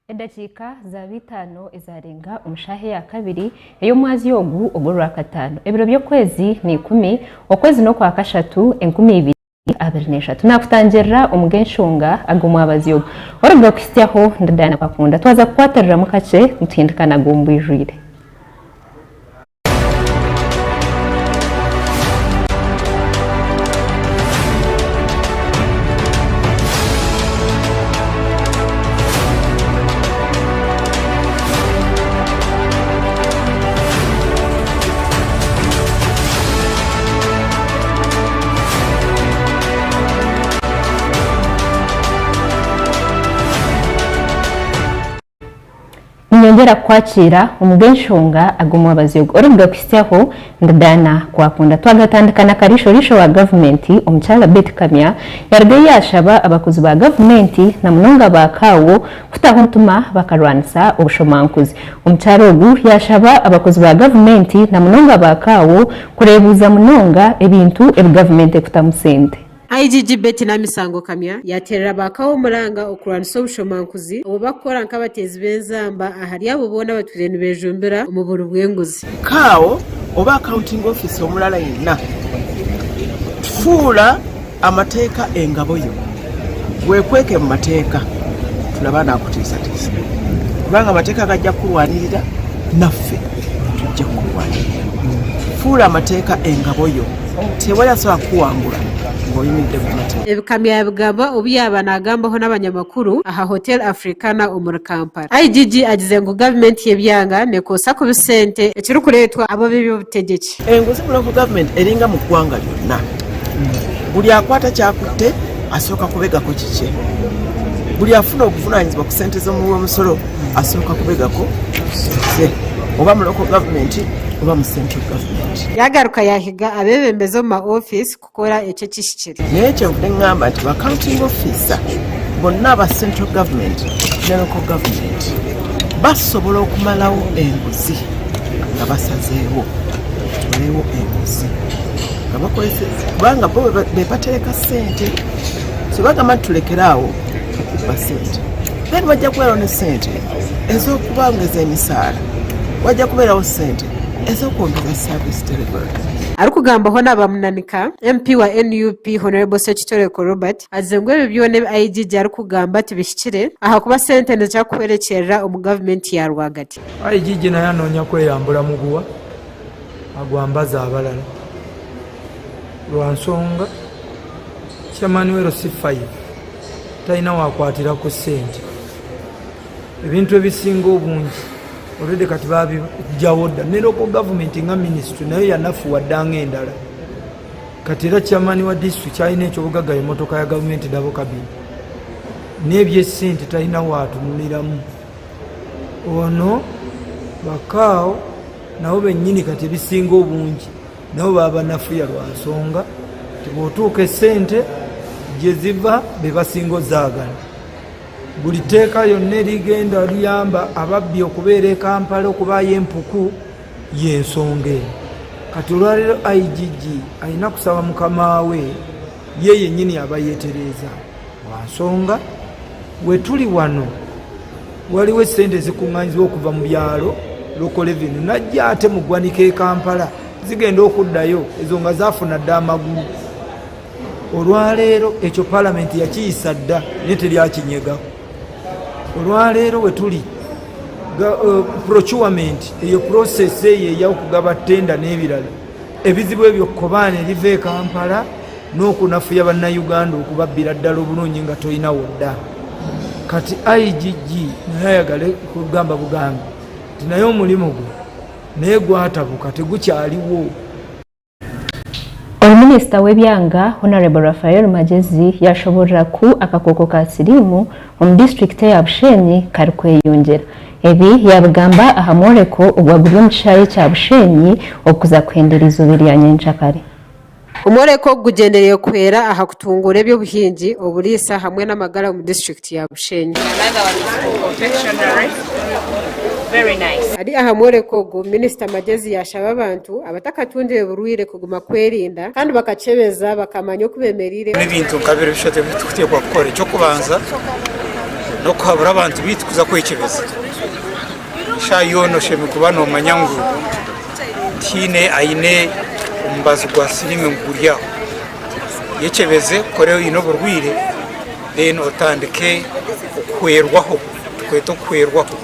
Edakiika zaaba itaano ezaarenga omu shaaha eya kabiri ey'omwazyo ogu ogw'Orwakataano. Ebiro by'okwezi n'ikumi, okwezi n'okwakashatu, 2023. Naakutangirira omu g'enshonga ag'omwabazyo ogu. Oruga kuhitsyaho ndi Diana Kwakunda. Twaza kukwatiriramu kakye nituhindika nago omu bwijwire. Ninyongyera kukwakiira omu g'enshonga ag'omwabazyo ogu orikuga kuhitsyaho ndi Diana Kwakunda. Twagatandika na Kariisho-riisho wa gavumenti Omukyara Beti Kamya yarugayo yaashaba abakozi ba gavumenti na munonga ba CAO kutaho omutima bakarwanisa obushomankuzi. Omukyara ogu yaashaba abakozi ba gavumenti na munonga ba CAO kureebuuza munonga ebintu ebi gavumenti ekutamu sente. IGG Betty Namisango Kamya yaateerera ba CAO omuranga okurwanisa obushomankuzi obu barikukora nk'abateezi b'enzamba ahari abo boona abatwire nibejumbira omu buri bw'enguzi. CAO oba Accounting Officer omurala yenna, fuura amateeka engabo yo, wekweke mu mateeka tulabe anaakutiisatiisa kubanga amateeka gajja kukurwanirira naffe tujja kukurwanirira. Fuura amateeka engabo yo. Tewali asobola kukuwangula ng'oyimiridde ku mateeka. Ebi Kamya yabigamba obu yaaba naagambaho n'abanyamakuru aha Hotel Africana omuri Kampala. IGG agize ngu gavumenti y'ebyanga neekozesa kubi sente ekirikureetwa ab'eby'obutegyeki. Enguzi mu local government eringa mu ggwanga lyonna. Buli akwata kyakutte asooka kubegako kikye. Buli afuna obuvunaanyizibwa ku ssente z'omuwi w'omusolo asooka kubegako ze oba mu local government oba mu central government. Yaagaruka yaahiga abeebembezi omu ma ofiisi kukora ekyo ekihikire. Naye kyenvudde ngamba nti ba accounting officer bonna aba central government ne local government basobola okumalawo enguzi nga basazeewo tumalewo enguzi nga bakozesa kubanga bo be batereka ssente so bagamba nti tulekere awo okubba ssente then wajja kubeerawo ne ssente ez'okubangeza emisaala wajja kubeerawo ssente ez'okwongeza service delivery. Arikugambaho na Bamunanika, MP wa NUP Honourable Ssekitoleko Robert agize ngu ebi byona ebi IGG arikugamba tibihikire ahakuba sente nizija kuhwerekyerera omu gavumenti ya rwagati. IGG naye anoonya kweyambura muguwa agwambaze abalala lwa nsonga Chairman we LC5 talina wakwatira ku ssente. Ebintu ebisinga obungi already kati babijjawo dda ne local government nga ministry nayo yanafuwa dda nga endala. Kati era chairman wa district alina ekyobugagga emotoka ya gavumenti double cabin n'ebyessente talina waatunuliramu. Ono bakaawo nabo bennyini kati ebisinga obungi nabo babanafuya lwa nsonga nti bw'otuuka essente gye ziva be basinga ozaagala. Buli tteeka lyonna erigenda liyamba ababbi okubeera e Kampala okubaayo empuku y'ensonga eno. Kati olwaleero IGG alina kusaba mukama we ye yennyini aba yeetereeza lwa nsonga we tuli wano waliwo essente ezikuŋŋaanyizibwa okuva mu byalo local revenue najja ate mu ggwanika e Kampala zigenda okuddayo ezo nga zaafuna dda amagulu. Olwaleero ekyo palamenti yakiyisa dda naye teryakinyegako. Olwaleero we tuli eh, procurement eyo process eyo eyokugaba tenda n'ebirala ebizibu ebyo kobaane eriva e Kampala n'okunafuya bannayuganda okubabbira ddala obulungi nga tolina wodda. Kati IGG naye ayagale kugamba bugambi nti naye omulimu gwe naye gwatabuka tegukyaliwo. Ori minisita w'ebyanga Honourable Raphael Magyezi yashoborora ku akakooko ka siriimu omu disiturikiti eya Bushenyi karikweyongyera. Ebi yabigamba aha mworeko ogwaguri omu kishaayi ekya Bushenyi okuza kuhendera eizooba erya nyenkyakare. Omworeko ogu gugyendereire kuhwera aha kutunguura eby'obuhingi, oburiisa hamwe n'amagara omu disiturikiti ya Bushenyi. Ari aha mworeko ogu, Minisita Magyezi yaashaba abantu abatakatungire burwaire kuguma kwerinda kandi bakakyebeza bakamanya oku bemereire. N'ebintu nka biri bishatu ebi turikuteekwa kukora. Eky'okubanza. N'okuhabura abantu baitu kuza kwekyebeza. Eshaaha yoona oshemereire kuba noomanya ngu tihaine aine omubazi gwa siriimu ngu guri aho. Yekyebeze kukora oine oburwaire then otandike okuhwerwaho, tukwete okuhwerwaho.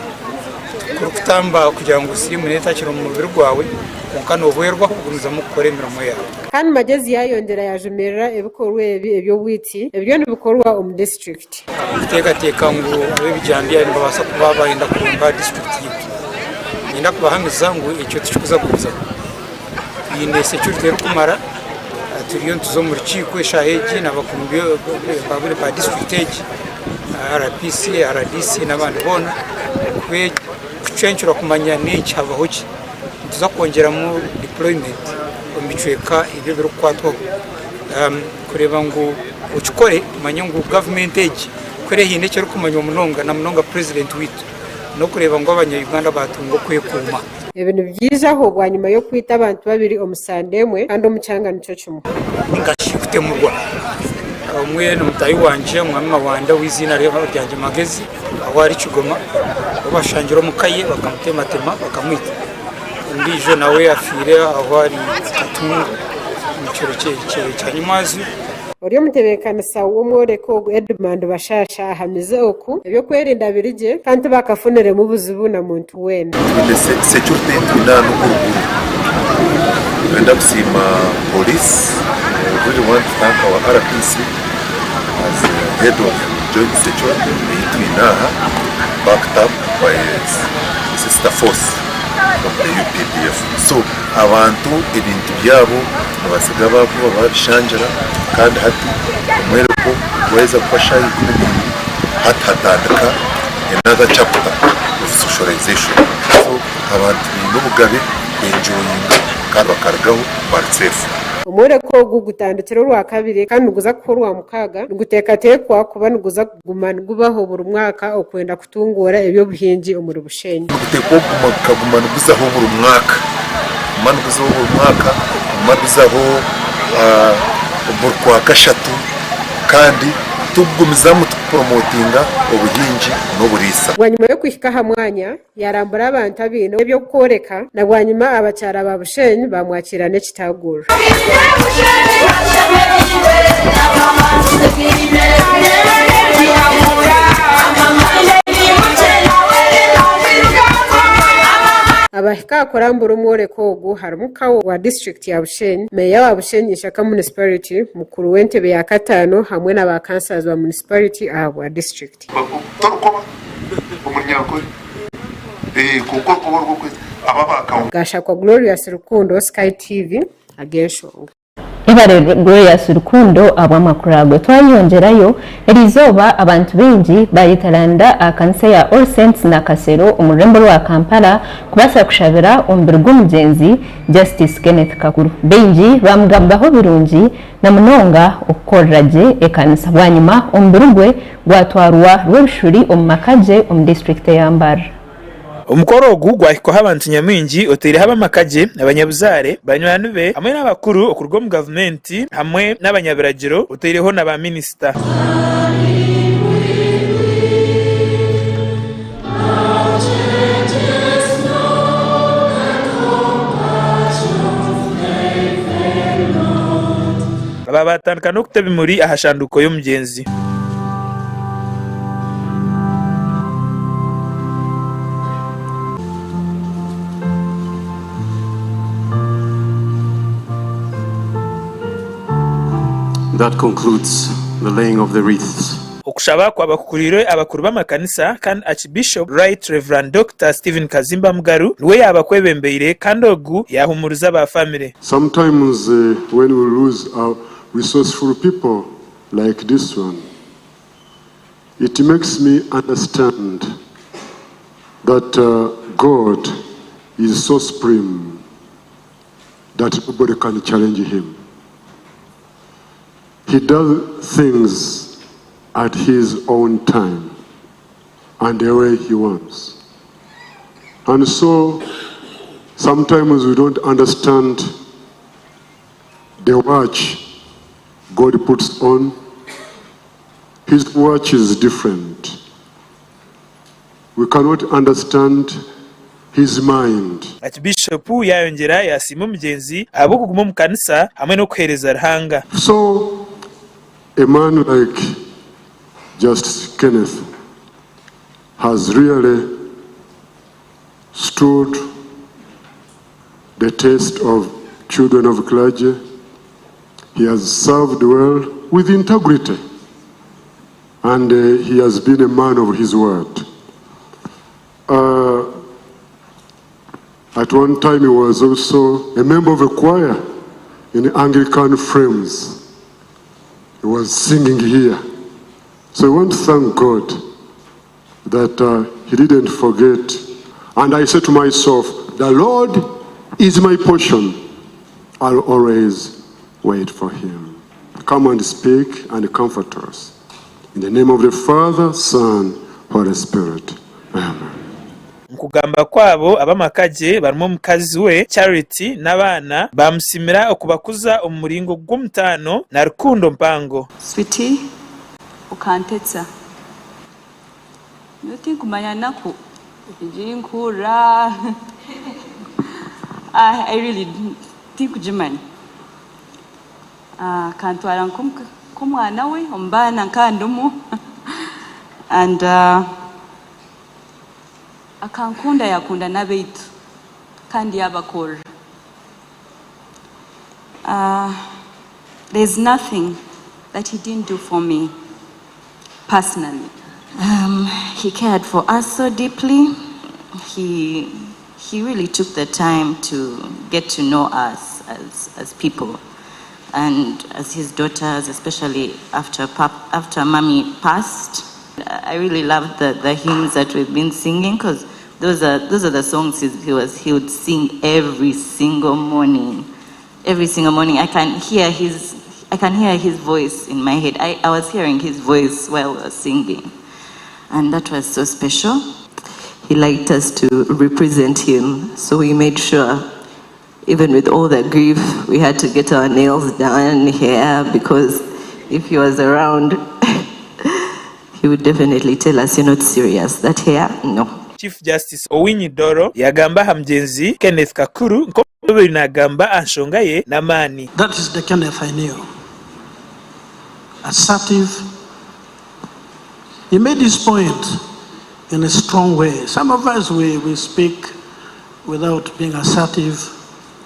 Tikurikutamba kugira ngu siriimu neetakira omu mubiri gwawe kwonka noohwerwaho kugumizamu kukora emirimo yaawe. Kandi Magyezi yaayongyera yaajumirira ebikorwa ebi eby'obwitsi ebiriyo nibikorwa omu disiturikiti. Ndikuteekateeka ngu ab'ebijambiya nibabaasa kuba barenda kurumba disiturikiti yaitu. Niinyenda kubahamiza ngu ekyo tikirikuza kugumizaho. Twine security erikumara, turiyo nituza omu rukiiko eshaaha egi n'abakuru ba disiturikiti egi, RPC, RDC n'abandi boona kucencura kumanya n'enki habaho ki. Nituza kwongyeramu deployment omu bicweka ebi ebirikukwatwaho kureeba ngu okikore omanye ngu gavumenti egi ku erihaine eki erikumanywa munonga na munonga purezidenti waitu n'okureeba ngu abanya Uganda baatunga okwekuuma. Ebi nibyijaho bwanyima y'okwita abantu babiri omu sande emwe kandi omu kyanga nikyo kimwe. Ningashi kutemurwa. Omwe ni mutaahi wangye Omwami Mawanda ow'eiziina ryangye Magezi ahu ari Kigoma ahu bashangire omu ka ye bakamutematema bakamwita. Ondiijo nawe afiire ahu ari Katunga omu kiro kya nyimwazyo. Ori omutebeekanisa w'omworeko ogu Edmund Bashasha ahamize oku eby'okwerinda biri gye kandi tibakafuniremu buzibu na muntu weena. Twine security twine aha n'okuruguru. Nitwenda kusiima police, we really want to thank our RPC as head of joint security ei twine aha backed up by sister force of the UPDF. So abantu ebintu byabo Nibasiga baakuba baabishangira kandi hati omwereko gwaheza kuba shaaha 12 hati hatandika another chapter of socialization so abantu baine obugabe ku enjoyinga kandi bakarugaho bari safe. Omworeko ogu gutandikire Orwakabiri kandi niguza kuhwa Orwamukaaga, niguteekateekwa kuba niguza kuguma nigubaho buri mwaka okwenda kutunguura eby'obuhingi omuri Bushenyi. Niguteekwa kuguma gukaguma niguzaho buri mwaka, guma niguzaho buri mwaka, guma guzaho buri kwakashatu kandi tukugumizamu tukupromotinga obuhingi n'oburiisa. Bwanyima y'okuhika aha mwanya, yaarambura abantu abaine eby'okworeka na bwanyima abakyara ba Bushenyi baamwakiira n'ekitaaguriro. Abahika aha kurambura omworeko ogu harimu Kawo wa disiturikiti ya Bushenyi, Meeya wa Bushenyi Ishaka Municipality, mukuru w'entebe ya kataano hamwe na ba kansazi ba munisipariti ahabwa disiturikiti. Gashakwa Glorious Rukundo, Sky TV, Ag'enshonga. Yebare Glorious Rukundo ahabw'amakuru ago. Twayeyongyerayo, eriizooba abantu baingi bayetaranda aha kanisa ya All Saints Nakasero omu rurembo rwa Kampala kubaasa kushabira omubiri gw'omugyenzi Justice Kenneth Kakuru. Baingi bamugambaho birungi na munonga okukorera gye ekanisa. Bwanyima omubiri gwe gwatwarwa Rwebishuri omu maka gye omu disiturikiti eya Mbarara. Omukoro ogu gwahikwaho abantu nyamwingi otaireho ab'amaka gye, abanyabuzaare, banywani be hamwe n'abakuru okuruga omu gavumenti hamwe n'abanyabiragiro otaireho na ba minisita. Aba baatandika n'okuta ebimuri aha shanduuko y'omugyenzi. That concludes the laying of the wreaths. Okushaba kwaba kukuriirwe abakuru b'amakanisa kandi Archbishop Right Rev. Dokita Stephen Kazimba Mugaru niwe yaaba akwebembeire kandi ogu yaahumuriza aba famire. Sometimes when we lose our resourceful people like this one, it makes me understand that God is so supreme that nobody can challenge him. He does things at his own time and the way he wants. And so sometimes we don't understand the watch God puts on. His watch is different. We cannot understand his mind. Aakibiishopu yaayongyera yaasiima omugyenzi ahabw'okuguma omu kanisa hamwe n'okuheereza Ruhanga. So a man like Justice Kenneth has really stood the test of children of clergy, he has served well with integrity and uh, he has been a man of his word. Uh, at one time he was also a member of a choir in Anglican Frames. He was singing here. So I want to thank God that uh, he didn't forget. And I said to myself, the Lord is my portion. I'll always wait for him. Come and speak and comfort us. In the name of the Father, Son, Holy Spirit. Amen. Omu kugamba kwabo, ab'amaka gye barimu omukazi we, Charity n'abaana baamusiimira okubakuza omu muringo gw'omutaano na rukundo mpango. Sweetie okantetsa. Nyowe tinkumanya naku egi nkuhurira I really tinkugimanya. Akantwara nk'omwana we omu baana nka ndimu and akankunda yaakunda n'abaitu kandi yaabakorera. There is nothing that he didn't do for me personally. He cared for us so deeply, he he really took the time to get to know us as as people and as his daughters especially after pap after mummy passed. I really loved the the hymns that we've been singing because those are those are the songs he's, he was he would sing every single morning. Every single morning I can hear his I can hear his voice in my head. I, I was hearing his voice while we were singing. And that was so special. He liked us to represent him, so we made sure, even with all the grief, we had to get our nails done, hair, because if he was around, he would definitely tell us, You're not serious. That hair, no. Chief Justice Owiny Dollo yagamba aha mugyenzi Kenneth Kakuru nk'obaire nagamba aha nshonga ye n'amaani. That is the Kenneth I knew. Assertive. He made his point in a strong way. Some of us, we, we speak without being assertive,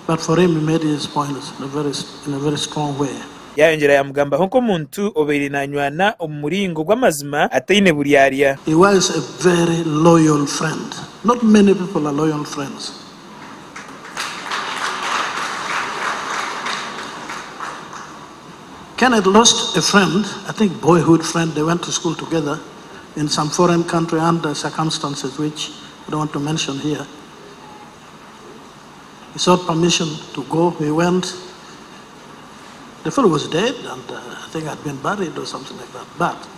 but for him, he made his point in a very, in a very strong way. Yaayongyera yaamugambaho nk'omuntu obaire naanywana omu muringo gw'amazima ataine buryarya. He was a very loyal friend. Not many people are loyal friends. Kenneth lost a friend, I think boyhood friend, they went to school together in some foreign country under circumstances which I don't want to mention here. He sought permission to go, he went. The fellow was dead and uh, I think had been buried or something like that. But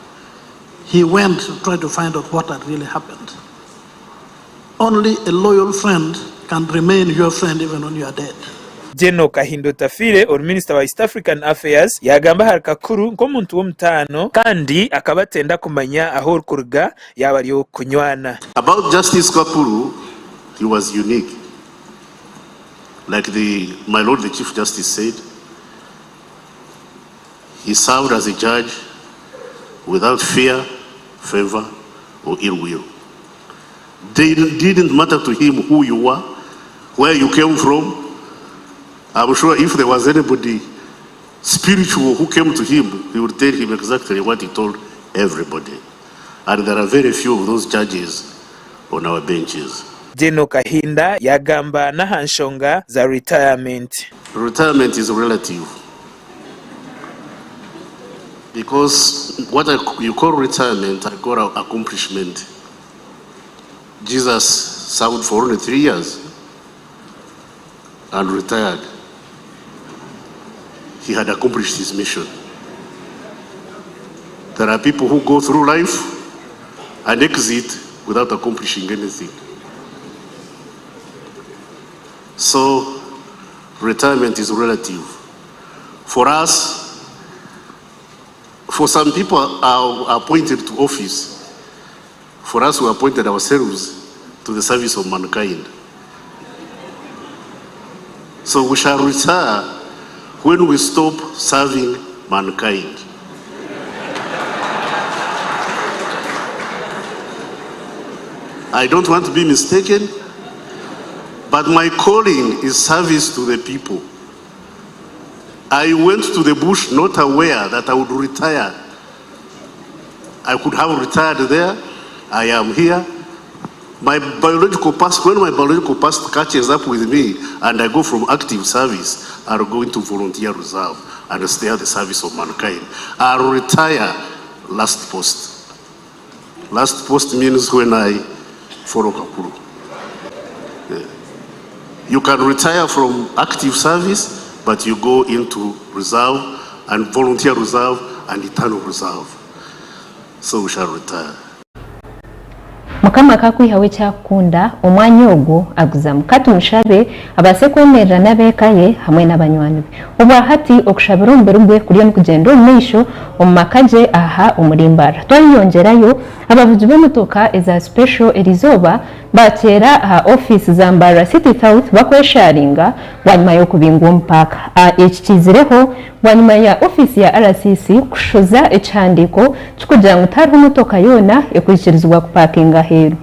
he went to try to find out what had really happened. Only a loyal friend can remain your friend even when you are dead. General Kahinda Otafiire ori minisita wa East African Affairs yaagamba ahari Kakuru nk'omuntu w'omutaano kandi akaba atenda kumanya ahu orikuruga yaaba ari ow'okukunywana. About Justice Kakuru, he was unique. Like the, my Lord the Chief Justice said, he served as a judge without fear, favor, or ill will. They didn't matter to him who you were, where you came from. I'm sure if there was anybody spiritual who came to him, he would tell him exactly what he told everybody. And there are very few of those judges on our benches. Gen. Kahinda yaagamba n'aha nshonga za retirement. Retirement is relative because what I, you call retirement, I call accomplishment. Jesus served for only three years and retired. He had accomplished his mission. There are people who go through life and exit without accomplishing anything. So, retirement is relative. For us, for some people are appointed to office, For us, we appointed ourselves to the service of mankind. So we shall retire when we stop serving mankind. I don't want to be mistaken, but my calling is service to the people. I went to the bush not aware that I would retire. I could have retired there. I am here. My biological past, when my biological past catches up with me and I go from active service, I'll go into volunteer reserve and stay at the service of mankind. I'll retire last post. Last post means when I follow Kakuru. Yeah. You can retire from active service, but you go into reserve and volunteer reserve and eternal reserve. So we shall retire. Mukama akakwihaho eki akukunda, omwanya ogwo aguzamu. Ka tumushabe abaase kwemerera n'ab'eka ye hamwe n'abanywani be. Obwa hati okushabira omubiri gwe kuriyo nikugyenda omu maisho omu maka gye aha omuri Mbarara. Twayeyongyerayo, abavugi b'emotoka eza Special erizooba baateera aha ofiisi za Mbarara City South bakwesharinga bwanyima y'okubingwa omu paaka. Eki kiizireho bwanyima ya ofiisi ya RCC kushoza ekihandiiko kikugira ngu tihariho motoka yoona ekwikirizibwa kupakinga aheeru.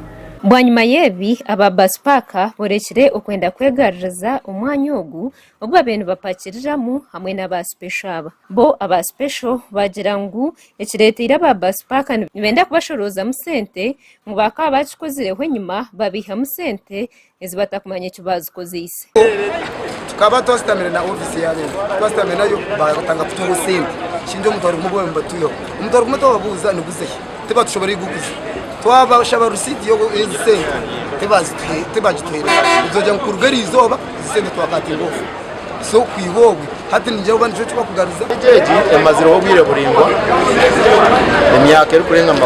Bwanyima y'ebi, aba bus park borekire okwenda kwegaruriza omwanya ogu ogu babaire nibapakiriramu hamwe n'aba special aba. Bo aba special baagira ngu ekireteire aba bus park nibenda kubashoroozamu sente ngu bakaba bakikozireho enyima babaihamu sente ezi batakumanya eki baazikozeise. Tukaba twasitamire na ofiisi yaabo egi, twasitamire nayo baatanga kutuha esente shingi omutwaro gumwe ogu nibatuihaho. Omutwaro gumwe twababuuza niguza hi? Tibatushoboreire guguza. Twabashaba risiiti y'ezi sente tibagituhaire. Nitugira ngu kuruga eriizooba ezi sente twakatinga ofu. So kwiha obwe hati ningira oba nikyo eki bakugaruza. Siteegi egi emazireho obwire buraingwa, emyaka erikurenga 20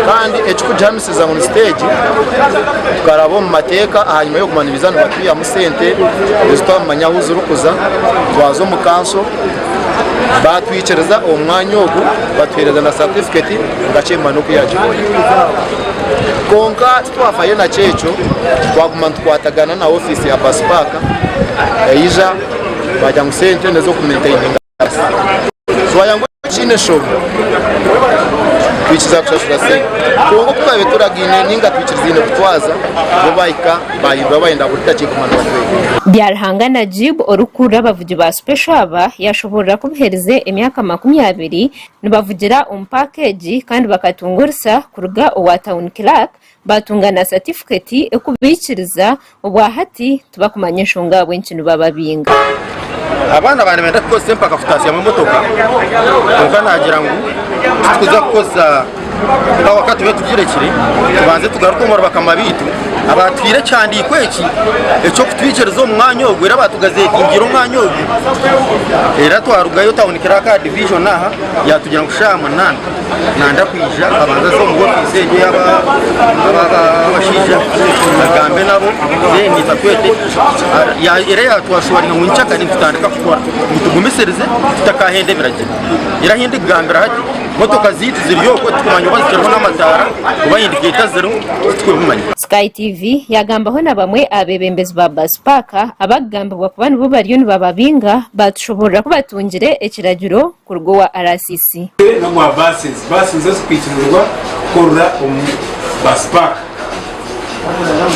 kandi ekirikugihamisiza ngu ni siteegi tukaraba omu mateeka ahanyima y'okuguma nibaija nibatwihamu sente ezi twamanya ahu zirikuza twaza omu kanso batwikiriza omu mwanya ogu batuheereza na satifiketi nka chairman oku yagiboine. Kwonka titwafayo na kyekyo twaguma nitukwatagana na ofiisi ya bus park yaija bagira ngu sente n'ezokumaintaininga basi. Twaya ngu ekiine enshobi twikiriza kushashura sente kwonka oku twabaire turagaine ninga twikirizaine kutwaza bo bahika bahindura bayenda buri dakiika kumara nibatwega. Byaruhanga Najib orikukurira abavugi ba Special aba yashoborora ku buherize emyaka 20 nibavugira omu paaka egi kandi bakatunga orusa kuruga owa Town Clerk baatunga na satifiketi ekubaikiriza obwahati tibakumanya enshonga ahabw'enki nibababinga. Abaana baaba nibenda kukozesa empaka kutaasyamu emotoka kwonka naagira ngu titukuza kukozesa pawa ka tube tugirekire tubanze tugaruke omuri bakama baitu abaatuhaire ekihandiiko eki eky'okutwikiriza omu mwanya ogu era baatugazetingiire omwanya ogu era twarugayo tawuni kiraaka aha divijoni aha yaatugira ngu shaaha munaana Nanda kwija abanze aze omu ofiisi egyo ey'abashaija agambe nabo then itwe atwete era yatwashuwaringa ngu nyenkyakare nitutandika kukora ngu tugumisirize tutakahenda ebiragiro. Era ahu ndikugambira hati motoka zaitu ziri okwo titukumanya oba zikiriho n'amataara oba indikeeta ziriho titukubimanya. Sky TV yagambaho na bamwe aha beebembezi ba Bus Park abakugambibwa kuba nibo bariyo nibababinga baatushoboorora ku batungire ekiragiro kuruga owa RCC. N'ogwa buses, baasi nizo zikwikirizibwa kukorera omu bus park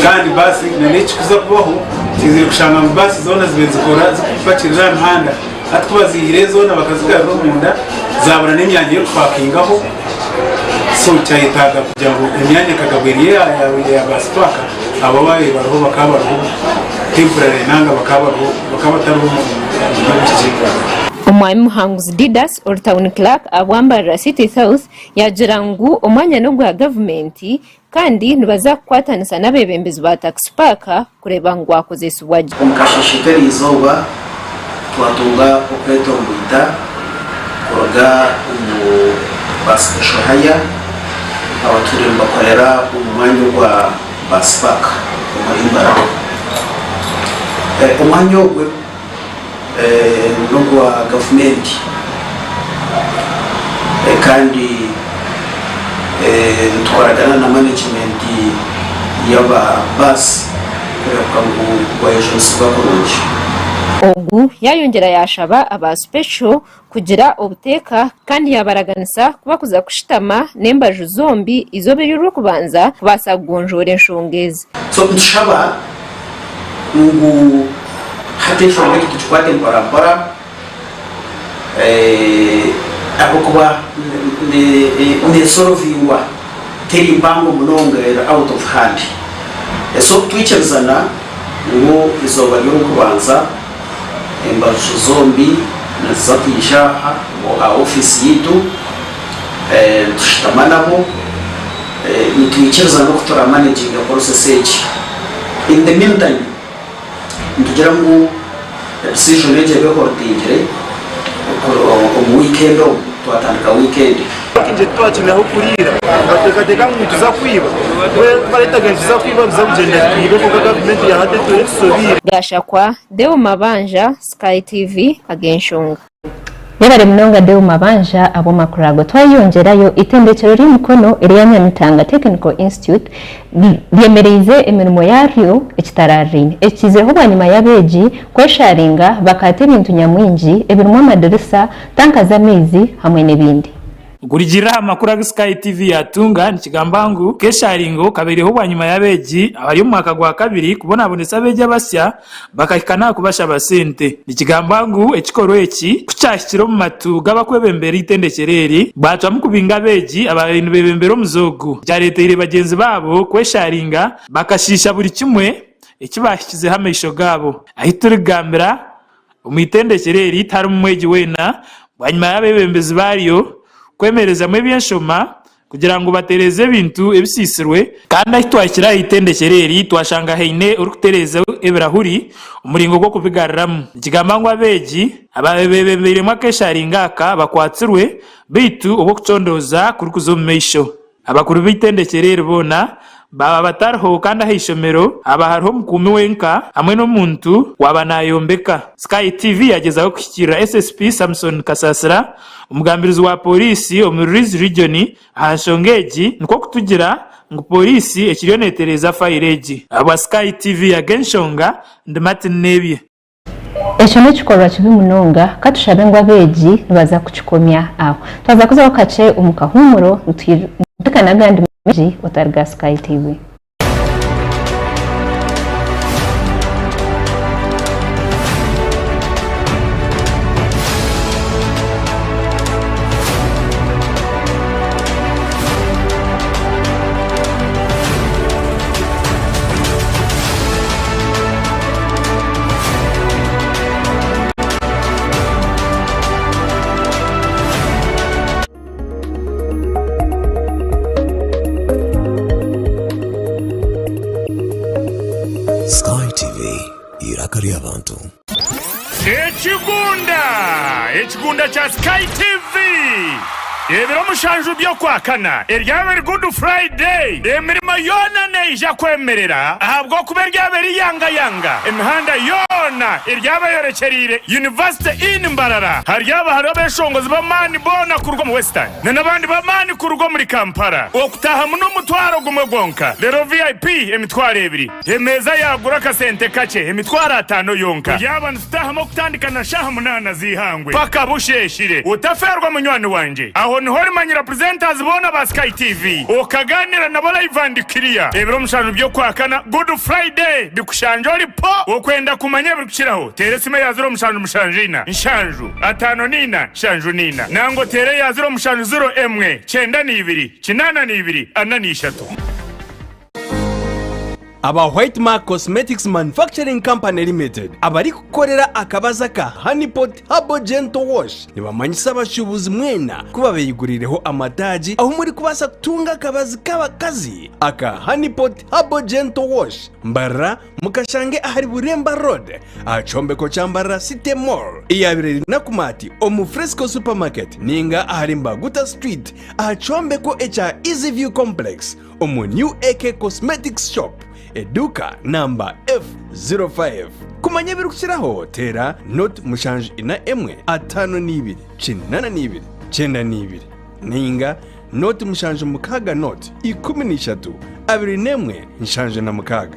kandi baasi n'ekikuza kubaho kizire kushanga ngu baasi zoona zibaire nizikora zikupakirira aha mihanda hati kubazihireyo zoona bakazigarura omunda zabura n'emyanya y'okupakingaho so kyayetaaga kugira ngu emyanya ekagabwa eri eya bus park abo ababaire bariho bakaba bariho temporary nanga bakaba bariho bakaba batariho omu buryo. Omwami Muhanguzi Didas ori Town Clerk ahabwa Mbarara City South yaagira ngu omwanya n'ogwa gavumenti kandi nibaza kukwatanisa n'abeebembezi ba Taxi Park kureeba ngu gwakozesibwa gye. Omu kasheeshe k'eriizooba, twatunga okwetomboita kuruga omu ba Special Hire abatwire nibakorera omu mwanya ogwa Bus Park omuri Mbarara. Omwanya ogwe n'ogwa gavumenti kandi Nitukoragana na management y'aba bus kureebeka ngu gwayejunisibwa kurungi. Ogu yayongyera yashaba aba Special kugira obuteeka kandi yabaraganisa ku bakuza kushutama n'embaju zombi eizooba ery'orwokubanza kubaasa kugonjoora enshonga ezi. So nitushaba ngu hati enshonga egi tugikwate mpora mpora ahabw'okuba nesorovingwa teri mpango munonga eri out of hand. So twikirizana ngu eizooba ry'orwokubanza embaju zombi niziza kwija aha aha ofiisi yaitu nitushutama nabo nitwikirizana oku turamanaginga process egi. In the meantime nitugira ngu decision egi ebe eholdingire omu weekend omu twatandika weekend. Nje titwakine ahu kuriira nibateekateeka ngu nituza kwiba kubareetaga nituza kwiba nituza kugyenda twibe kwonka gavumenti ya hati etwire etusobiire. Gashakwa, Deo Mabanja, Sky TV, Ag'enshonga. Yebare munonga Deo Mabanja ahabw'amakuru ago. Twayeyongyerayo, eitendekyero ry'emikono erya Nyamitanga Technical Institute ryemereize emirimo yaaryo ekitarariraine. Eki kiizireho bwanyima y'abeegi kwesharinga bakaata ebintu nyamwingi ebirimu amadirisa, tanka z'amaizi hamwe n'ebindi. Okurugiirira aha makuru agu Sky TV yaatunga nikigamba ngu akesharingo kabaireho bwanyima y'abeegi abari omu mwaka gwa kabiri kubonabonesa abeegi abasya bakahika n'aha kubashaba sente. Nikigambwa ngu ekikorwa eki ku kyahikire omu matu g'abakwebembera eitendekyero eri, baacwamu kubinga abeegi abaabaire nibebembera omuze ogu, ekyareeteire bagyenzi baabo kwesharinga bakashiisha buri kimwe eki baahikizeho amaisho gaabo. Ahi turikugambira, omu itendekyero eri tiharimu mwegi weena bwanyima y'abeebembezi baaryo kwemerezamu eby'enshoma kugira ngu batereeze ebintu ebisiisirwe. Kandi ahi twahikire aha itendekyero eri, twashanga haine orikutereeza ebirahuri omuringo gw'okubigaruramu. Nikigamba ngu abeegi abaabaire beebembeiremu akesharingo aka bakwatsirwe beitu obwo okucondooza kurikuza omu maisho. Abakuru b'eitendekyero eri boona baaba batariho kandi aha ishomero haba hariho omukuumi wenka hamwe n'omuntu waaba nayombeka. Sky TV yagyezaho kuhikiirira SSP Samson Kasasira, omugambirizi wa Pooriisi omuri Rwizi Region aha nshonga egi nikwo kutugira ngu Pooriisi ekiriyo netereeza fayiro egi. Ahabwa Sky TV ag'enshonga, ndi Martin Nebye. Ekyo n'ekikorwa kibi munonga, ka tushabe ngu abeegi nibaza kukikomya aho. Twaza kuzaho kakye omu kahuumuro nituhika n'agandi maingi otariga Sky TV. Sky TV, eiraka ry'abantu. Ekigunda! Ekigunda kya Sky TV! Ebiro mushanju by'Okwakana eryaba eri Good Friday, emirimo yoona neija kwemerera ahabw'okuba eryaba eri yangayanga. Emihanda yoona eryaba eyorekyereire University Inn Mbarara. Haryaba hariho abeshongozi b'amaani boona kuruga omu Western na n'abandi b'amaani kuruga omuri Kampala. Okutaahamu n'omutwaro gumwe gwonka, reero VIP emitwaro ebiri. Emeeza yaagura akasente kakye, emitwaro ataano yonka. Turyaba nitutaahamu okutandika na shaaha munaana z'eihangwe paka busheeshire. Otafeerwa munywani wangye. Aho niho orimanyira presenters boona ba Sky TV, okagaaniira nabo live and clear. Ebiro mushanju by'Okwakana, Good Friday, bikushangye ori po! Okwenda kumanya ebirikukiraho, teera esimu eya ziro mushanju mushanju ina, nshanju, ataano n'ina, nshanju n'ina. Nangwa oteere eya ziro mushanju ziro emwe, kyenda n'ibiri, kinaana n'ibiri, ana n'ishatu. Aba White Mark Cosmetics Manufacturing Company Limited abarikukorera akabazi aka Honey Pot Herbal Gentle Wash nibamanyisa abashuubuzi mwena ku babeyiguriireho amataagi ahu murikubaasa kutunga akabazi k'abakazi aka Honey Pot Herbal Gentle Wash. Mbarara mukashange ahari Buremba Road aha kyombeko kya Mbarara City Mall eyabaire eri Nakumatt omu Fresco Supermarket ninga ahari Mbaguta Street aha kyombeko ekya Easy View Complex omu New AK Cosmetics Shop, eduuka namba F05. Kumanya ebirikukiraho teera nought mushanju ina emwe 52 82 92 nainga. 0 76 0 13 21 76.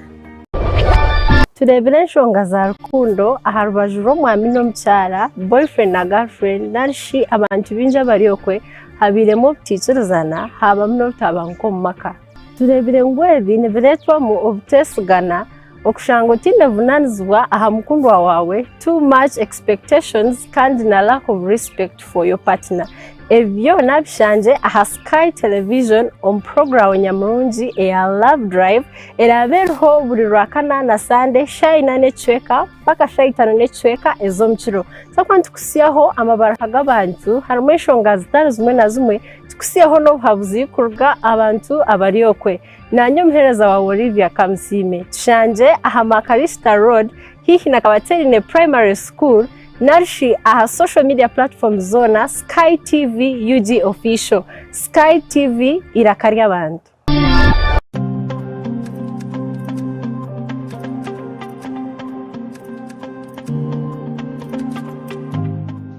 Tureebire enshonga za rukundo aha rubaju rw'omwami n'omukyara, boyfriend na girlfriend, nari shi abantu baingi abari okwe, habairemu obutaikirizana haabamu n'obutabanguko omu maka. Tureebire ngu ebi nibireetwamu obuteesigana, okushanga otaine buvunaanizibwa aha mukundwa waawe, too much expectations kandi na lack of respect for your partner. Ebi byona bishangye aha Sky Television omu puroguraamu nyamurungi eya Love Drive eraabe eriho buri Rwakana na Sande shaaha ina n'ekicweka mpaka shaaha itaano n'ekicweka ez'omukiro. Twakuba nitukutsyaho amabaruha g'abantu harimu enshonga zitari zimwe na zimwe, tukutsyeho n'obuhabuzi kuruga abantu abari okwe. Naanye omuheereza waawe Olivia Kamusiime. Tushangye aha Makarista Road haihi na Kabaterine Primary School nari shi aha social media platforms zoona Sky TV UG Official. Sky TV eiraka ry'abantu.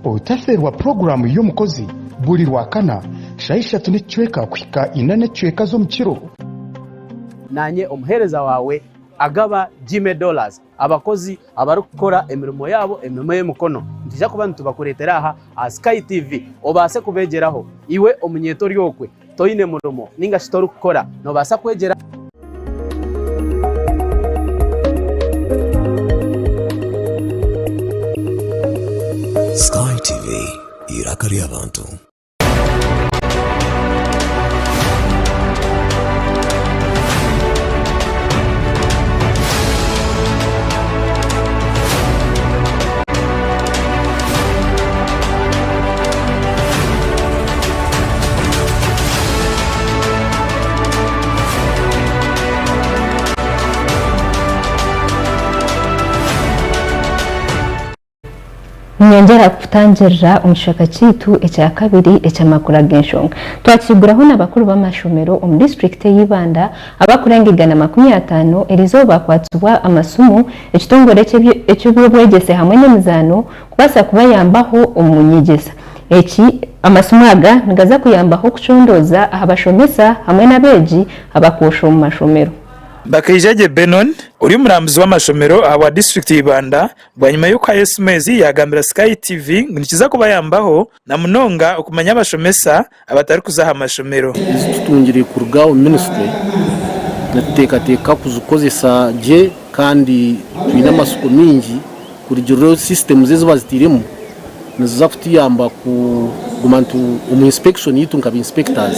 Otaferwa puroguraamu y'omukozi buri Rwakana shaaha ishatu n'ekicweka kuhika ina n'ekicweka z'omukiro. Naanye omuheereza waawe agaba Jimmy Dollars, abakozi abarikukora emirimo yaabo emirimo y'emikono. Nitwija kuba nitubakureetera aha aha Sky TV obaase kubeegyeraho. Iwe omunyeeto ori okwe toine murimo ninga shi torikukora noobaasa kwegyera. Sky TV, eiraka ry'abantu. Niinyongyera kukutangirira omu kicweka kyaitu ekya kabiri eky'amakuru ag'enshonga. Twakiguraho n'abakuru b'amashomero omu disiturikiti ey'Ibanda abakurenga 150 eriizooba bakwatsibwa amasimu ekitongore eky'eby'obwegyese hamwe n'emizaano kubaasa kubayambaho omu nyegyesa. Eki amasimu aga nigaza kuyambaho kucondooza aha bashomesa hamwe n'abeegi abakwosha omu mashomero. Bakaija gye Benon, ori omurambuzi w'amashomero ahabwa disiturikiti ya Ibanda, Bwanyima y'okuhayo esimu ezi, yaagambira Sky TV ngu nikiza kubayambaho na munonga okumanya abashomesa abatarikuza aha mashomero. Ezi tutungire kuruga omu minisitule nituteekateeka kuzikozesa gye kandi twine amatsiko maingi kurugiirira systems ezi bazitairemu niziza kutuyamba kuguma omu inspection yaitu nka ba inspectors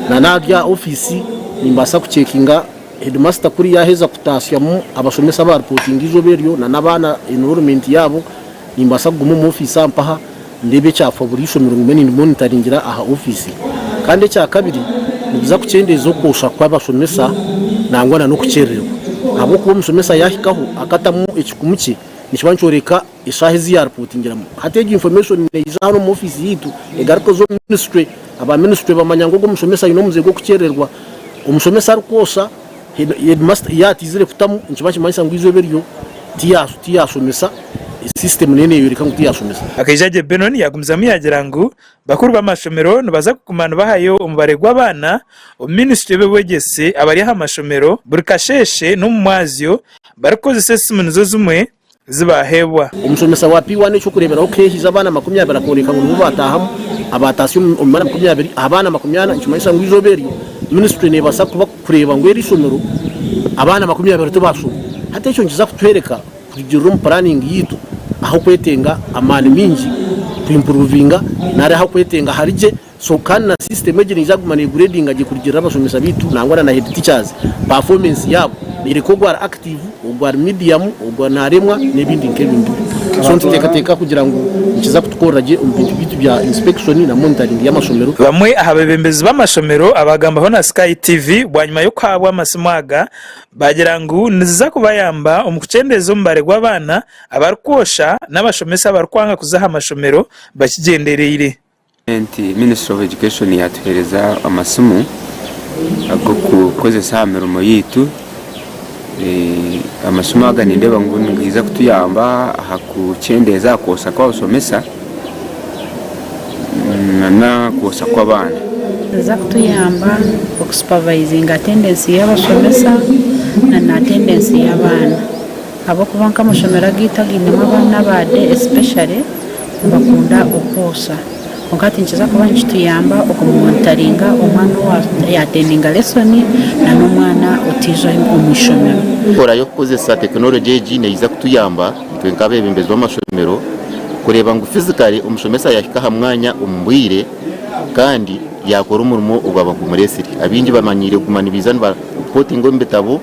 na n'ahari aha ofiisi nimbaasa kucekinga Heedimasita kuri yaaheza kutaasyamu abashomesa abaaripootinga eizooba eryo na n'abaana enrollment yaabo, nimbaasa kuguma omu ofiisi aha mpaha ndeebe ekyafa buri ishomero ngume nindimonitaringira aha ofiisi. Kandi ekyakabiri, nibiza kukyendeeza okwosha kw'abashomesa nangwa na n'okukyerererwa ahabw'okuba omushomesa yaahikaho akatamu ekikumu kye nikiba nikyoreka eshaaha ezi yaaripootingiramu. Hati egyo information neija hanu omu ofiisi yaitu egaruka eza omu ministry, aba ministry bamanya ngu ogu omushomesa aine omuze gw'okukyerererwa. Omushomesa arikwosha, headmaster yaataizire kutamu nikiba nikimanyisa ngu eizooba eryo tiyaashomesa, system neyo neeyoreka ngu tiyaashomesa. Akaija gye Benon yaagumizamu yaagira ngu bakuru b'amashomero nibaza kuguma nibahayo omubare gw'abaana omu minisitule y'eby'obwegyese abari aha mashomero buri kasheeshe n'omu mwazyo barikukozesa esimu nizo zimwe ezi baaheebwa. Omushomesa wa P1 eky'okureeberaho keehize abaana 20 akooreka ngu nibo baataahamu abaataasya omu baana 20 aha baana 40 nikimanyisa ngu eizooba eryo minisiture neebaasa kuba kureeba ngu eri ishomero abaana 20 tibaashoma. Hati ekyo nikiza kutworeka kurugiirira omu puraningi yaitu ah'okwetenga amaani maingi kuimpuruvinga nari ah'okwetenga hari gye. So kandi na system egi neija kuguma neguredinga gye kurugirira abashomesa beitu nangwa na na head teachers performance yaabo nereka ogu ari active, ogu ari medium, ogu naremwa nebindi nkebyo ngibyo. So nitutekateka kugira ngu nikiza kutukorera gye omu bintu byeitu bya inspection na monitoring yamashomero. Bamwe aha bebembezi b'amashomero abaagambaho na Sky TV bwanyima y'okuhaabwa amasimu aga baagira ngu niziza kubayamba omu kukyendeeza omubare gw'abaana abarikwosha n'abashomesa abarikwanga kuza aha mashomero bakigyendereire. Gavumenti, Ministry of Education yatuhereza amasimu ag'okukozesa aha mirimo yaitu. Amasimu aga nindeeba ngu nigaija kutuyamba aha kukyendeeza aha kwosa kw'abashomesa na n'okwosa kw'abaana. Niza kutuyamba okusupavayizinga atendensi y'abashomesa na na atendensi y'abaana ahabw'okuba nk'amashomero agaitu againemu abaana aba day especially nibakunda okwosa kwonka hati nikiza kuba nikituyamba okumonitaringa omwana owa yatendinga lesoni na n'omwana otaija omu ishomero. Enkora y'okukozesa tekinologi egi neija kutuyamba itwe nk'abeebembezi b'amashomero kureeba ngu physically omushomesa yaahika aha mwanya omu bwire kandi yaakora omurimo ogwaba gumureetsire. Abaingi bamanyiire kuguma nibaija nibarepotinga omu bitabo,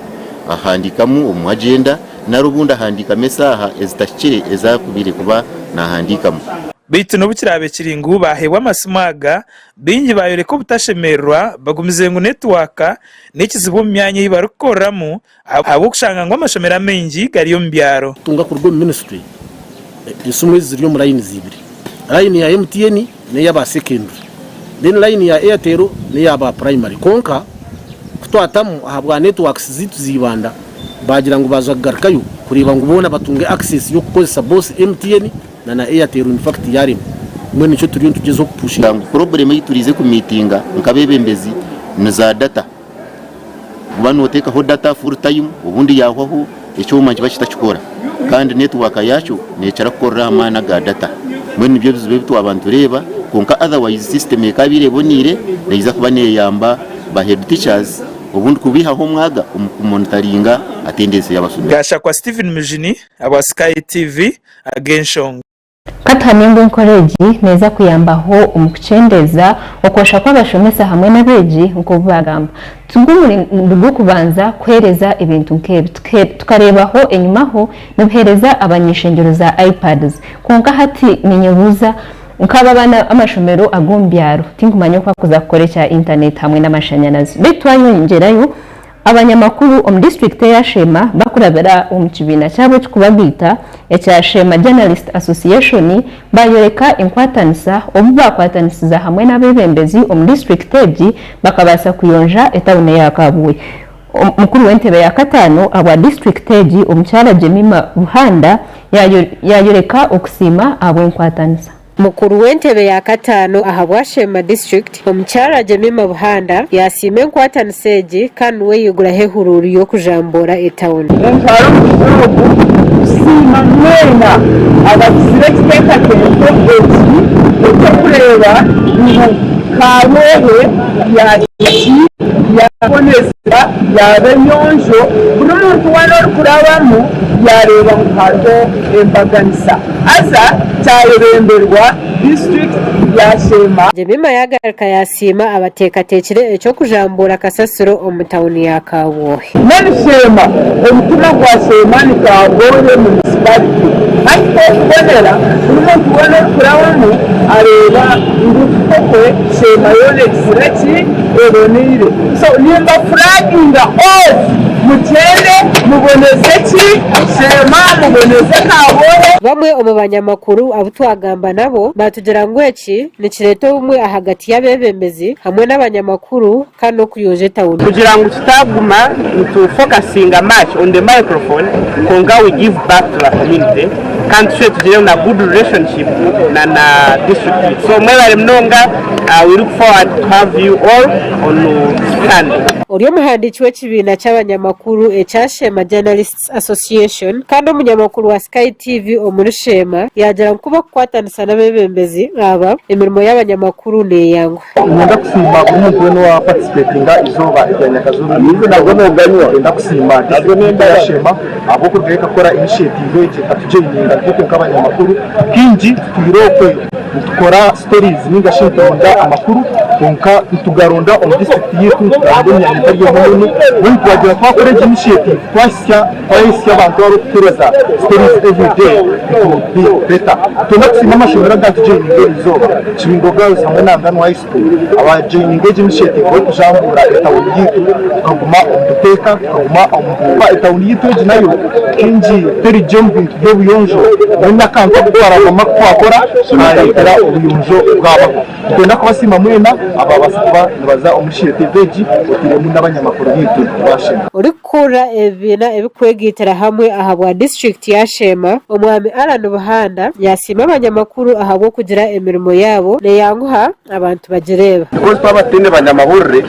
ahandiikamu omu agyenda nari obundi ahandiikamu esaaha ezitahikire ezi akubaire kuba naahandiikamu. Beitu n'obu kiraabe kiri ngu baaheebwa amasimu aga, baingi baayoreka obutashemererwa bagumize ngu netiwaaka n'ekizibu omu myanya ei barikukoreramu ahabw'okushanga ngu amashomero amaingi gari omu byaro. Kutunga kuruga omu ministry, esimu ezi ziri omu lines ibiri, line ya MTN n'eyaba secondary then line ya Airtel n'eyaba primary kwonka kutwatamu ahabwa networks zaitu za Ibanda bagira ngu baza kugarukayo kureeba ngu boona batunge access y'okukozesa both MTN na na Airtel in fact yarema mbwenu nikyo turiyo nitugyezaho kupushinga. Ngu problem ei turiize kumiitinga nk'abebembezi ni za data. Kuba noteekaho data full time obundi yahwaho ekyoma nikiba kitakikora kandi network yakyo nekira kukorera aha maani aga data. Mbwenu nibyo ebizibu ebi twaba nitureeba kwonka otherwise system ekabaire eboneire neija kuba neyamba ba head teachers obundi kubihaho omwaga omu kumonitaringa attendance y'abashomesa. Gashakwa Steven Mujuni abwa Sky TV ag'enshonga. Ka tuhamye ngu enkora egi neeza kuyambaho omu kukyendeeza okwosha kw'abashomesa hamwe n'abeegi nk'obu baagamba. Tigwo gw'okubanza kuheereza ebintu nk'ebi. Tukareebaho enyimaho nibuheereza abany'ishengyero za iPads. Kwonka hati ninyebuuza nk'abo abaana amashomero ag'omu byaro tinkumanya oku bakuza kukora ekya intaneti hamwe n'amashanyarazi. Beitu twayongyerayo Abanyamakuru omu disiturikiti eya Sheema bakurabira omu kibiina kyabo ekikubagaita ekya Sheema Journalist Association bayoreka enkwatanisa obu bakwatanisiza hamwe n'abebembezi omu disiturikiti egi bakabaasa kuyonja etawuni eya Kabwe. Mukuru w'entebe ya kataano ahabwa disiturikiti egi omukyara Jemima Buhanda yayoreka okusiima ahabw'enkwatanisa. Mukuru w'entebe ya kataano ahabwa Sheema District, Omukyara Jemima Buhanda yasiima enkwatanisa egi kandi niwe yaiguraho ehuruuru y'okujambuura etawuni. Nintwara omugisha ogu kusiima mwena abagizire ekiteekateeko eki eky'okureeba ngu Kaabohe yagira ki, yaaboneza, yaaba enyonjo, buri muntu weena orikurabamu yaareeba ngu hariho embaganisa. Haza kyayebemberwa disiturikiti ya Sheema. Jemima yagaruka yasiima abateekateekire eky'okujambuura kasasiro omu tauni ya Kabwohe. Mbwenu Sheema, omutima gwa Sheema ni Kabwohe Municipality. Hati kwokubonera, buri muntu weena orikurabamu areeba ngu kwo Sheema yoona egizire ki? Eboneire. So nimba flaginga off mugyende muboneze ki? Sheema muboneze Kabwohe. Bamwe omu banyamakuru abu twagamba nabo baatugira ngu eki nikireeta obumwe ahagati y'abeebembezi hamwe n'abanyamakuru kandi n'okuyonja etawuni. Kugira ngu tutaguma nitu focusinga much on the microphone kwonka we give back to the community kandi tushube tugire na good relationship na na district yitu so mwebare munonga we look forward to have you all on Sunday. Ori omuhandiiki w'ekibiina ky'abanyamakuru ekya Sheema Journalists Association kandi omunyamakuru wa Sky TV omuri Sheema yaagira ngu ku barikukwatanisa n'abeebembezi aba, emirimo y'abanyamakuru neeyanguha. Niinyenda kusiima buri muntu weena owa participatinga eizooba erya Nyakazooba Niinyenda kusiima disiturikiti ya Sheema ahabw'okurugayo ekakora initiative egi ekatujoininga itwe nk'abanyamakuru. Kaingi tutwire okwe nitukora stories ninga shi nituronda amakuru kwonka nitugaronda omu disiturikiti yaitu, nitugaronda omu myanya etari emwe n'emwe. Mbwenu twagira twakora egi initiative twahitsya abantu abarikutuheereza stories everyday it will be better. Nitwenda kusiima amashomero agatujoininga eri izooba. Kibingo Girls hamwe na Nganwa High School abajoininga egi initiative y'okujambuura etawuni yaitu tukaguma omu buteeka tukaguma omu Etawuni yaitu egi nayo kaingi teri gye omu bintu by'obuyonjo mbwenu akantu aku twaraguma kutwakora kareetera obuyonjo bwabaho. Nitwenda kubasiima mwena ababaasa kuba nibaza omu initiative egi oteiremu n'abanyamakuru baitu ba Sheema. Orikukurira ebibiina ebirikwegaitira hamwe ahabwa disiturikiti ya Sheema, Omwami Allan Buhanda yasiima abanyamakuru ahabw'okugira emirimo yaabo neyanguha abantu bagireeba. Because twaba tutaine banyamahurire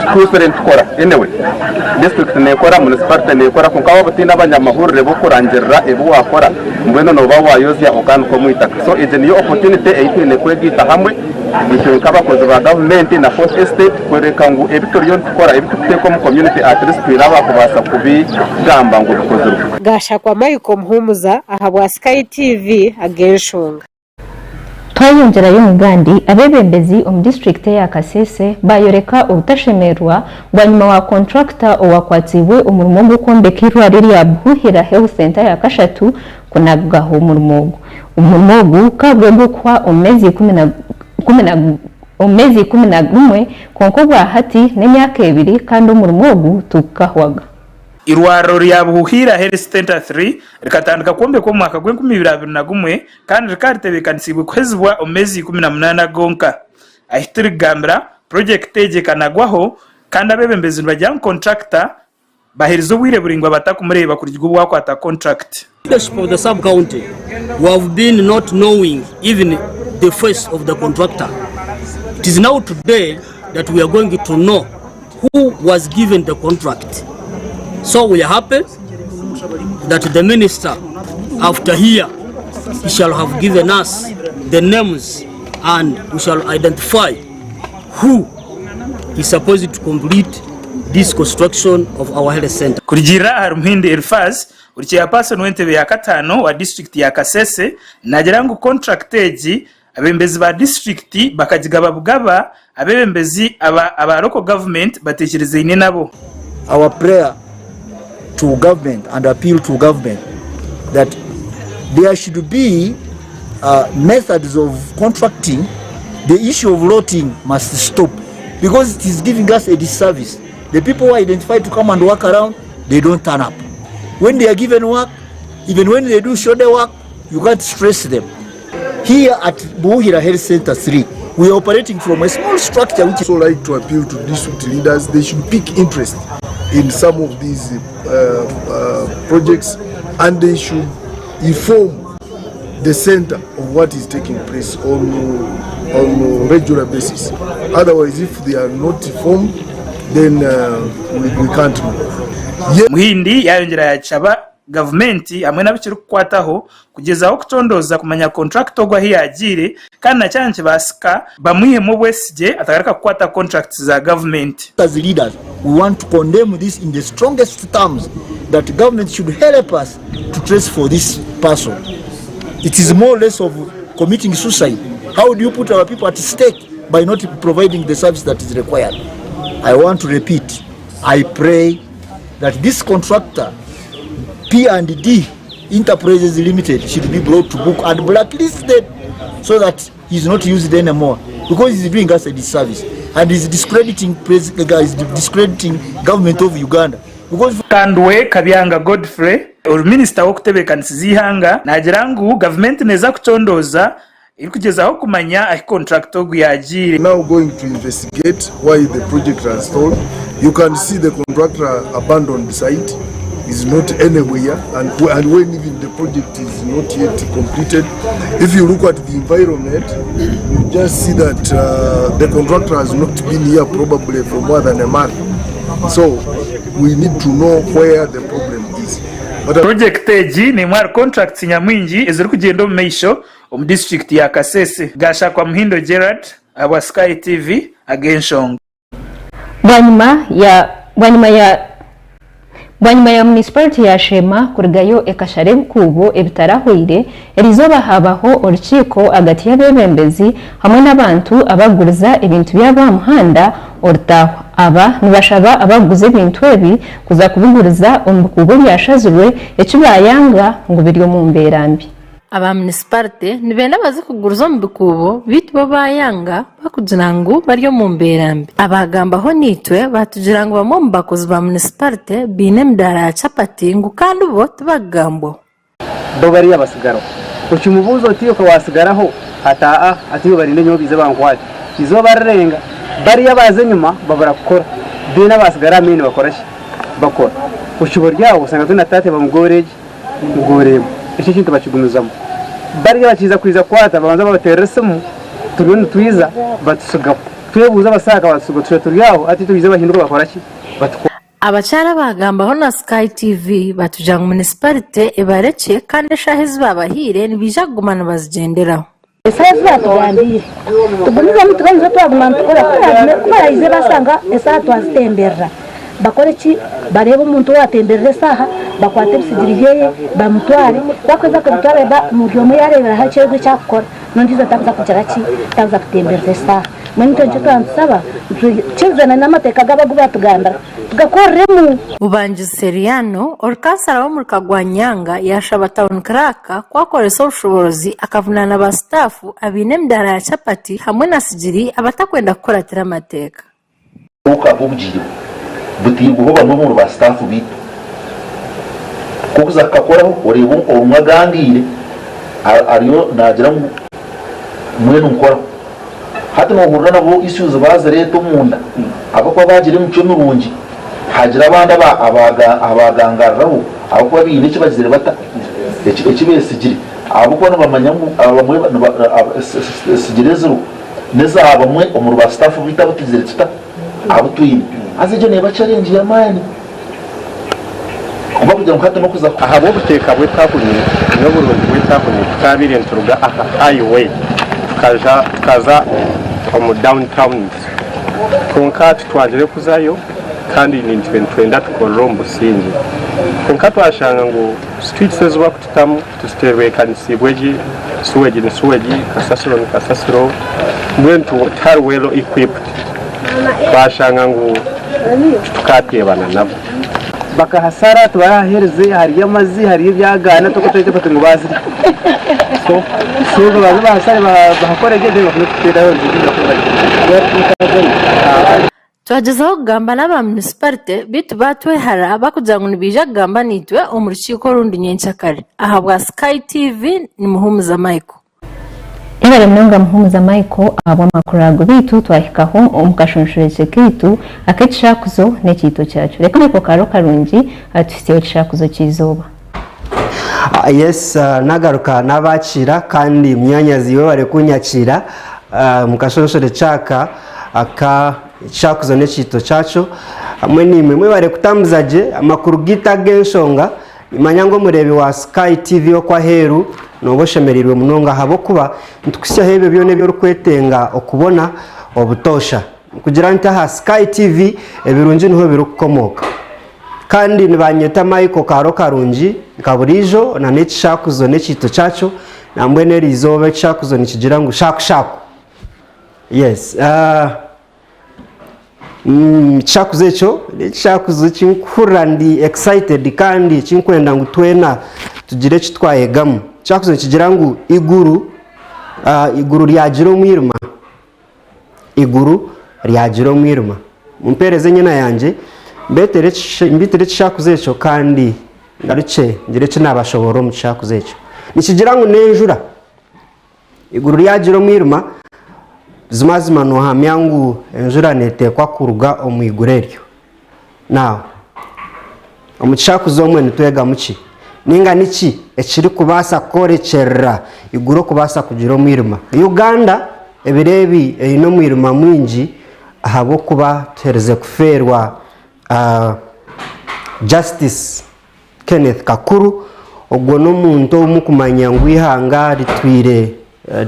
titwifire nitukora anyway district nekora, municipality nekora kwonka waaba otaine abanyamahurire b'okurangirira ebi waakora mbwenu nooba waayozya okaanika omu itaka so egi niyo opportunity ei twine kwegaita hamwe itwe nk'abakozi ba gavumenti na fourth estate kworeka ngu ebi turiyo nitukora ebi turikuteeka omu community at least twine abaakubaasa kubigamba ngu bikozirwe. Gashakwa Michael Muhumuza ahabwa Sky TV ag'enshonga. Twayongyerayo omugandi, abeebembezi omu disiturikiti eya Kasese bayoreka obutashemererwa bwanyima wa kontrakita owakwatsiibwe omurimo gw'okwombeka eirwariro erya Buhuhira Health Centre yakashatu kunagaho omurimo ogu. Omurimo ogu gukaba guri ogw'okuhwa omu meezi 11 kwonka obwahati n'emyaka ebiri kandi omurimo ogu tigukahwaga. Eirwariro rya Buhuhira Health Centre Three rikatandika kwombekwa omu mwaka gw'enkumibiri abiri na gumwe kandi rikaba ritebeekanisiibwe kuhezibwa omu meezi 18 gonka. Ahi turikugambira, purogyekiti egi ekanagwaho kandi abeebembezi nibagira ngu kontrakita baherize obwire buraingwa batakumureeba kurugiga obu waakwata kontrakiti. Leadership of the sub-county we have been not knowing even the face of the contractor. It is now today that we are going to know who was given the contract. So we are happy that the minister after here he shall have given us the names and we shall identify who is supposed to complete this construction of our health center. Kurugiirira ahari Muhindi Eliphaz, ori Chairperson w'entebe ya kataano wa disiturikiti ya Kasese, naagira ngu kontrakiti egi abeebembezi ba disiturikiti bakagigaba bugaba, abeebembezi aba aba local government batekyerizaine nabo. Our prayer to government and appeal to government that there should be uh, methods of contracting. The issue of lotting must stop because it is giving us a disservice. The people who are identified to come and work around, they don't turn up. When they are given work, even when they do shoulder work, you can't stress them. Here at Buhira Health Center 3, we are operating from a small structure which also like to appeal to district leaders. They should pick interest in some of these projects and they should inform the center of what is taking place on, on a regular basis. Otherwise, if they are not informed, then we, we can't know. Muhindi yayongyera yashaba gavumenti hamwe n'abu kirikukwataho kugyezaho kucondooza kumanya kontrakita ogu ahu yaagiire kandi na kyaba nikibaasika bamwihemu obwesigye atagaruka kukwata kontrakiti za gavumenti. As leaders, we want to condemn this in the strongest terms that government should help us to trace for this person. It is more or less of committing suicide. How do you put our people at stake by not providing the service that is required? I want to repeat, I pray that this contractor, P&D Enterprises Limited, should be brought to book and blacklisted so that he's not used anymore because he's doing us a disservice and he's discrediting, he's discrediting government of Uganda. Because Kandwe Kabyanga Godfrey, ori minisita w'okutebeekanisiza eihanga naagira ngu gavumenti neeza kucondooza erikugyezaho kumanya ahi kontrakita ogu yaagiire. Now going to investigate why the project has stalled. You can see the contractor abandoned site is not anywhere and, and when even the project is not yet completed. If you look at the environment, you just see that the contractor has not been here probably for more than a month. So we need to know where the problem is. But Purojekiti egi n'emwe ahari kontrakiti nyamwingi ezirikugyenda omu maisho omu disiturikiti ya Kasese. Gashakwa Muhindo Gerald ahabwa Sky TV ag'enshonga. Bwanyima ya bwanyima ya Bwanyima ya munisiparite ya Sheema kurugayo ekashara ebikuubo ebitarahweire, eriizooba haabaho orukiiko ahagati y'abeebembezi hamwe n'abantu abakuguriza ebintu byabo aha muhanda orutaahwa. Aba nibashaba abakuguza ebintu ebi kuza kubiguriza omu bikuubo ebyashazirwe eki baayanga ngu biri omu mbeera mbi. Aba munisiparite nibenda baze kuguriza omu bikuubo beitu bo bayanga barikugira ngu bari omu mbeera mbi. Abaagambaho naitwe baatugira ngu bamwe omu bakozi ba munisiparite baine emidaara ya chapati ngu kandi bo tibakugambwaho. Bo bariya basigaraho. Okimubuuza oti okaba wasigaraho? Ati aa, ati iwe barinde nyowe baije bankwate. Eizooba rirenga, bariya abaaza enyima babura kukora, then abaasigara aha main bakora ki? Bakora. Oshuba ori aho osanga twena taata bamugoora egi, mugoora emwe. Ekyo ekintu bakigumizamu. Bariya bakiiza kwija kukwata babanza babateerera esimu, turiyo nitwiza, batutsigaho. Twebuuza abasaaka batutsigaho, tushuba turi aho, hati itwe baija bahinduka bakora ki? Batukwata. Abakyara abaagambaho na Sky TV batugira ngu munisiparite ebarekye kandi eshaaha ezi baabahaire nibaija kuguma nibazigyenderaho. Esaaha ezi baatugambiire tugumizemu tube nizo twaguma nitukora ku baraize baashanga esaaha twazitemberera bakore ki bareebe omuntu owaatemberera esaaha bakwate ebisigiri byeye bamutware ku barikuheza kubitwara buri omwe yaareeberaho ekyegwe eki arikukora n'ondiijo takuza kugira ki takuza kutemberera esaaha mbwenu itwe nikyo twaba nitusaba tukirizane n'amateeka gaabo agu baatugambira tugakoreremu. Bubangi Seriano, ori kansara w'omurika gwa Nyanga yaashaba Town Clerk ku akoresa obushoboorozi akavunaana ba sitaafu abaine emidaara ya chapati hamwe na sigiri abatakwenda kukuratira amateeka. Obuhuka bw'obugiire butairweho bamwe omuri ba sitaafu baitu. Ku orikuza kukakoraho oreeba omwe agangaire ariyo naagira ngu mbwenu nkoraho. Hati nohurira nabo issues bazireeta omunda ahabw'okuba bagira emicwe mirungi hagira abandi abagangariraho ahabw'okuba baine eki bagizire bata eki besigire ahabw'okuba nibamanya ngu abamwe esigire eziriho neza bamwe omuri ba staff baitu abu tugizire tuta abu twine haza egyo neeba challenge y'amaani kuba kugira ngu hati n'okuza Ahabw'obuteeka bw'etahuni n'oburungi bw'etahuni tukaabaire nituruga aha highway tukaja tukaza omu down towns kwonka titwangire kuzayo kandi nitwe nitwenda tukorere omu busingye kwonka twashanga ngu streets ezi bakututamu tizitebeekanisiibwe gye sewage ni sewage kasasiro ni kasasiro mbwenu tihari well equipped twashanga ngu titukateebana nabo. Bakahasara tibarahahereze hariyo amazi hariyo ebyagaana tokuteeka bati ngu bazirya so so babanze bahasare bahakore gye then bafune kuteeraho Twagyezaho kugamba n'aba munisiparite beitu baatwehara bakugira ngu nibaija kugamba naitwe omu rukiiko orundi nyenkyakare. Ahabwa Sky TV ni Muhumuza Michael. Yebare munonga Muhumuza Michael ahabw'amakuru ago. Beitu twahikaho omu kashonshorekye kaitu ak'ekishakuzo n'ekiito kyakyo. Reka Michael Kaaro Karungi atuhitsyeho ekishakuzo ky'eizooba. Ah, yes ah, nagaruka nabakiira kandi munyanyazi iwe webare kunyakiira ah, omu kashonshore kyaka aka ekishakuzo n'ekiito kyakyo hamwe naimwe mwebare kutambuza gye amakuru gaitu ag'enshonga nimanya ngu omureebi wa Sky TV okwo aheeru nooba oshemereirwe munonga ahabw'okuba nitukuhitsyaho ebyo byona ebi orikwetenga okubona obutoosha nikugira nti aha Sky TV ebirungi niho birikukomooka. Kandi nibanyeta Michael Kaaro Karungi nka buriijo na n'ekishakuzo n'ekiito kyakyo nambwenu eri izooba ekishakuzo nikigira ngu shaku shaku. Yes. Uh, mm, ekishakuzo ekyo n'ekishakuzo ekinkuhurira ndi excited kandi ekinkwenda ngu twena tugire eki twayegamu. Ekishakuzo nikigira ngu iguru uh, iguru ryagira omwirima. Eiguru ryagira omwirima. Mumpeereze enyena yangye, mbeetere mbiitire ekishakuzo ekyo kandi ngarukye ngire eki naabashoboorora omu kishakuzo ekyo. Nikigira ngu n'enjura. Eiguru ryagira omwirima, buzimazima noohamya ngu enjura neeteekwa kuruga omu iguru eryo. Now, omu kishakuzo omwe nitwegamu ki? Ninga niki ekirikubaasa kworekyerera iguru okubaasa kugira omwirima? Uganda ebiro ebi eine omwirima mwingi ahabw'okuba tuherize kufeerwa uh, Justice Kenneth Kakuru, ogwo n'omuntu ou mukumanya ngu eihanga ritwire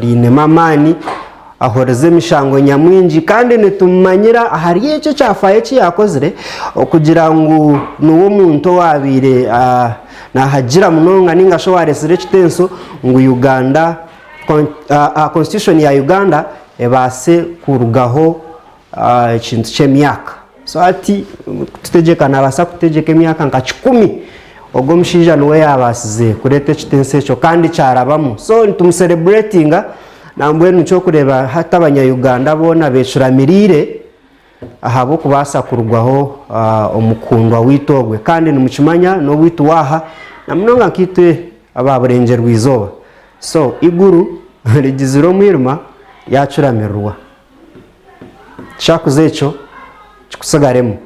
riinemu amaani, ahurize emishango nyamwingi kandi nitumumanyira ahari ekyo ekyafaayo eki yaakozire okugira ngu niwe omuntu owaabaire naahagira munonga ninga shi owaareetsire ekitenso ngu Uganda constitution ya Uganda ebaase kurugaho ekintu ky'emyaka. So hati kututegyeka naabaasa kututegyeka emyaka nka kikumi. Ogwo omushaija niwe yaabaasize kureeta ekitenso ekyo kandi kyarabamu. So nitumusereburetinga nambwenu nikyokureeba hati abanya-Uganda boona beecuramiriire ahabw'okubaasa kurugwaho omukundwa waitu ogwe. Kandi nimukimanya n'owaitu waaha na munonga nkaitwe aba burengyerwa-izooba. So eiguru rigizire omwirima ryacuramirirwa. Ekyakuza ekyo kikutsigaremu.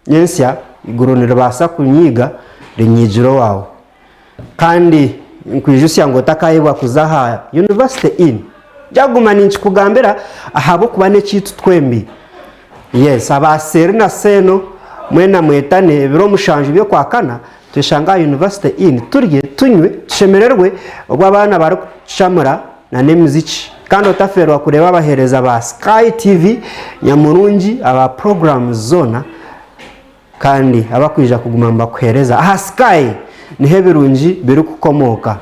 Nyentsya eiguru niribaasa kunyiiga rinyiigire owaawe. Kandi nkwijutsya ngu otakaayebwa kuza aha University Inn. Ndyaguma ninkikugambira ahabw'okuba n'ekyaitu twembi. Yes, aba seeri na seeno mwena mwetane ebiro mushanju by'okwakana tweshange aha University Inn turye, tunywe, tushemererwe obwo abaana barikutushamura na n'emiziki. Kandi otafeerwa kureeba abaheereza ba Sky TV nyamurungi aba programs zoona kandi abakwija kuguma nibakuheereza. Aha Sky niho ebirungi birikukomooka.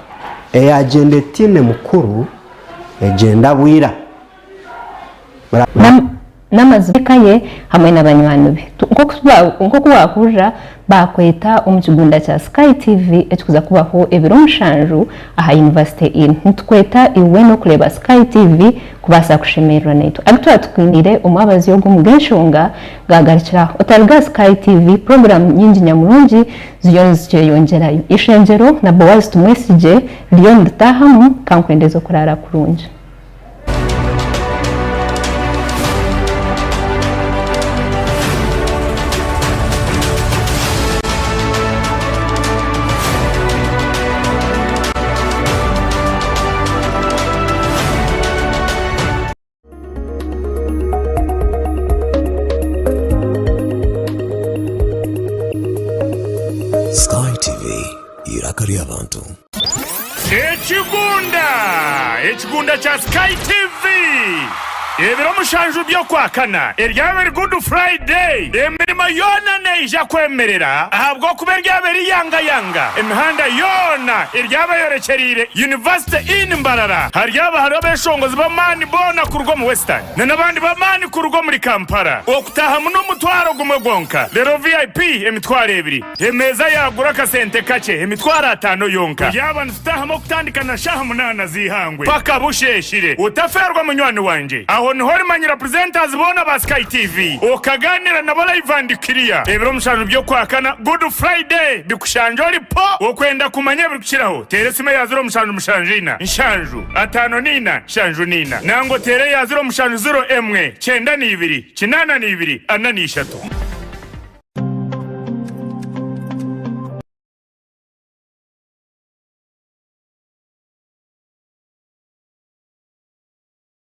Eyagyenda etaine mukuru egyenda bwira. N'amazima eka ye hamwe na banywani be. Nk'oku waahurira baakweta omu kigunda kya Sky TV ekikuza kubaho ebiro mushanju aha University Inn. Nitukweta iwe n'okureeba Sky TV kubaasa kushemererwa naitwe. Agu twaba tukwiniire omwabazyo ogu omu g'enshonga gaagarukira aho. Otariga aha Sky TV, puroguraamu nyingi nyamurungi ziriyo nizikyeyongyerayo. Ishengyero na Boaz Tumwesigye ririyo niritaahamu, ka nkwendeze okuraara kurungi. Sky TV, eiraka ry'abantu. Ekigunda! Ekigunda kya Sky TV! Ebiro mushanju by'Okwakana eryaba eri Good Friday, emirimo yoona neija kwemerera ahabw'okuba eryaba eri yangayanga. Emihanda yoona eryaba eyorekyereire University Inn Mbarara. Haryaba hariho abeshongozi b'amaani boona kuruga omu Western na n'abandi b'amaani kuruga omuri Kampala. Okutaahamu n'omutwaro gumwe gwonka, reero VIP emitwaro ebiri. Emeeza yaagura akasente kakye, emitwaro ataano yonka. Turyaba nitutaahamu okutandika na shaaha munaana z'eihangwe paka busheeshire. Otafeerwa munywani wangye. Aho niho orimanyira presenters boona ba Sky TV, okagaaniira nabo live and clear. Ebiro mushanju by'Okwakana, Good Friday, bikushangye ori po! Okwenda kumanya ebirikukiraho, teera esimu eya 0774 7 54 74 nangwa oteere eya 0701 92 82 43.